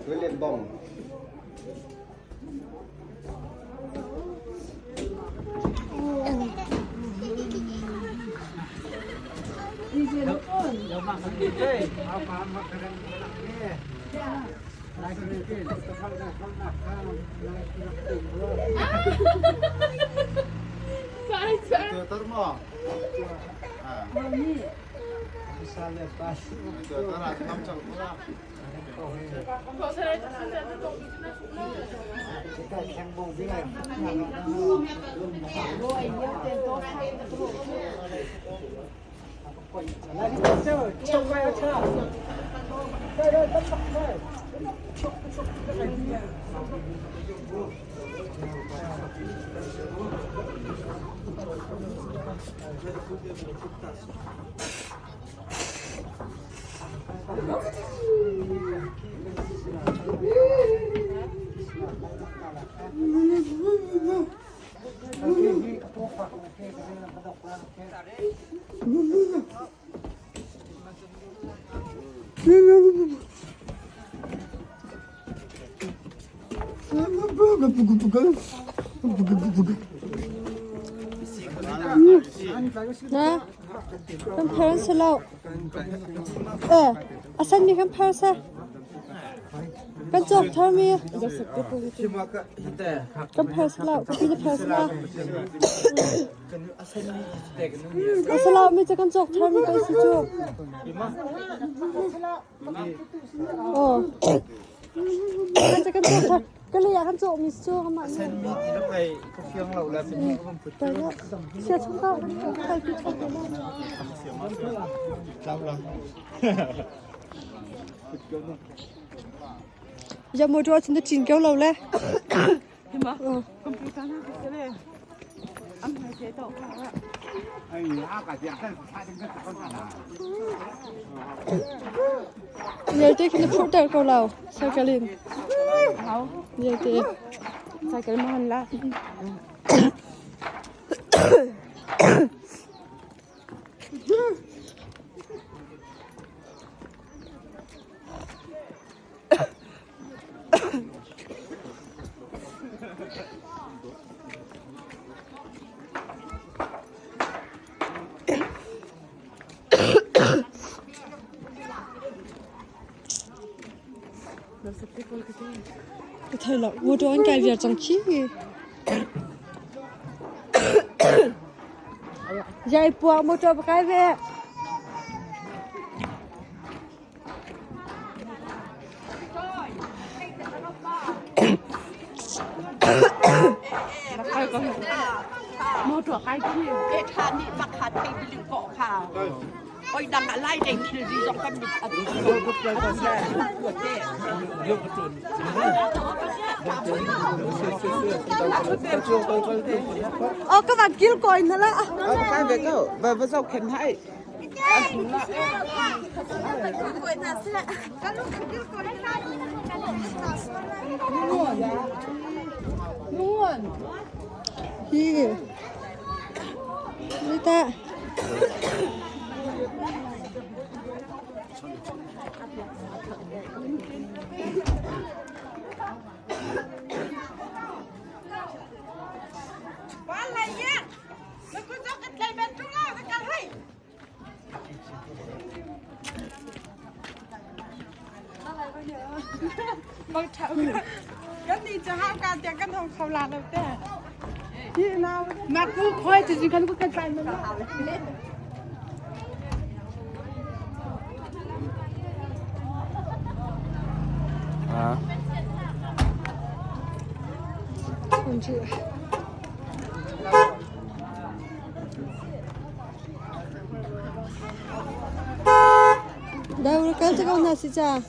Toilet bong. Tuatar maw? Tuatar ah tam cang ko la. Na kan phar si lo. Eh, a sen mi kan phar seh. Kan cawk thar mi. Kan phar si lo. Ka pi na phar si lo. A si lo mi cu kan cawk thar mi pei si cu. Oh. Kan kan cawk thar. Ka lei ah kan cawk mi cu amah nih. Mi ti na pai ka fiang lo la mi ka put. Sia chung ka kai pi chung ko. Tlau la. Ya motor cun na cin ko lo le. Nialte khi na phurhter ko lo, cycle in. Nialte. Cycle ma han la. Ka thei lo. Motor an kai viar cang khi. Jai puak motor pa kai ve. Motor kai khi. E tha ni pakhat thei biling ko kha. Oi dang a lai ding thil di zong kan mit a Ờ các bạn kêu coi nữa là. Cái về cơ, về với dâu khen hay. Hi. Ni ta. Kan ni cha ha ka tiang kan hong khau la lo te. Hi na ma ku khoi chi chi kan ku kan sai ma. À. 控制。来，我刚这个那是咋？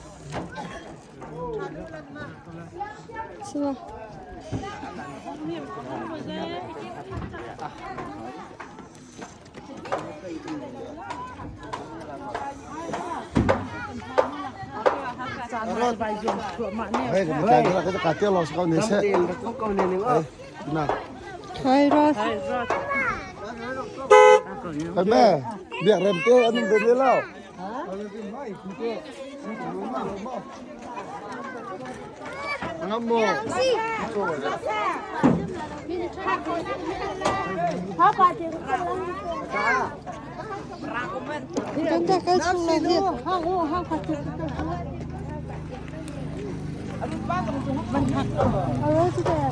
是吧？ Khai ras. Mẹ, việc rèm tê anh đừng đến đâu. Kan ta kal chung la hi. Aro si ta.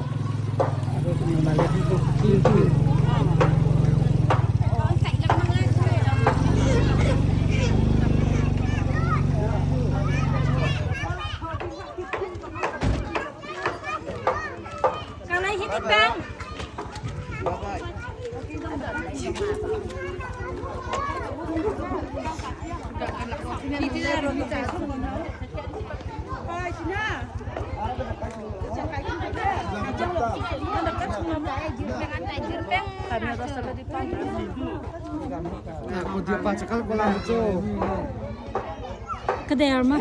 Ka der ma.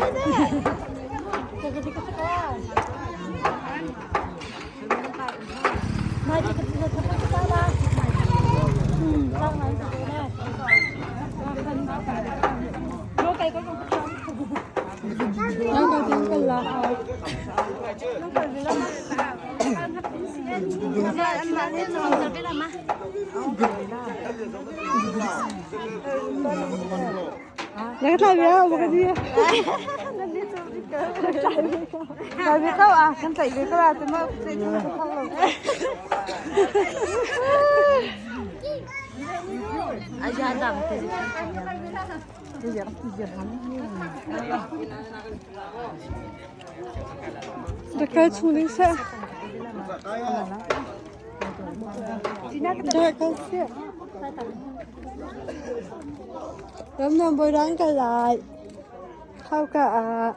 Nang ka tin kal la. Nak tla bia ba ka di. Tlaih ve ko ah, kan tlaih ve ko ah, te ma tlaih cu ka thang lo. Rak kal chung ding seh. Rak kal seh. Ram nam boi rang kal lai. Khau ka ah.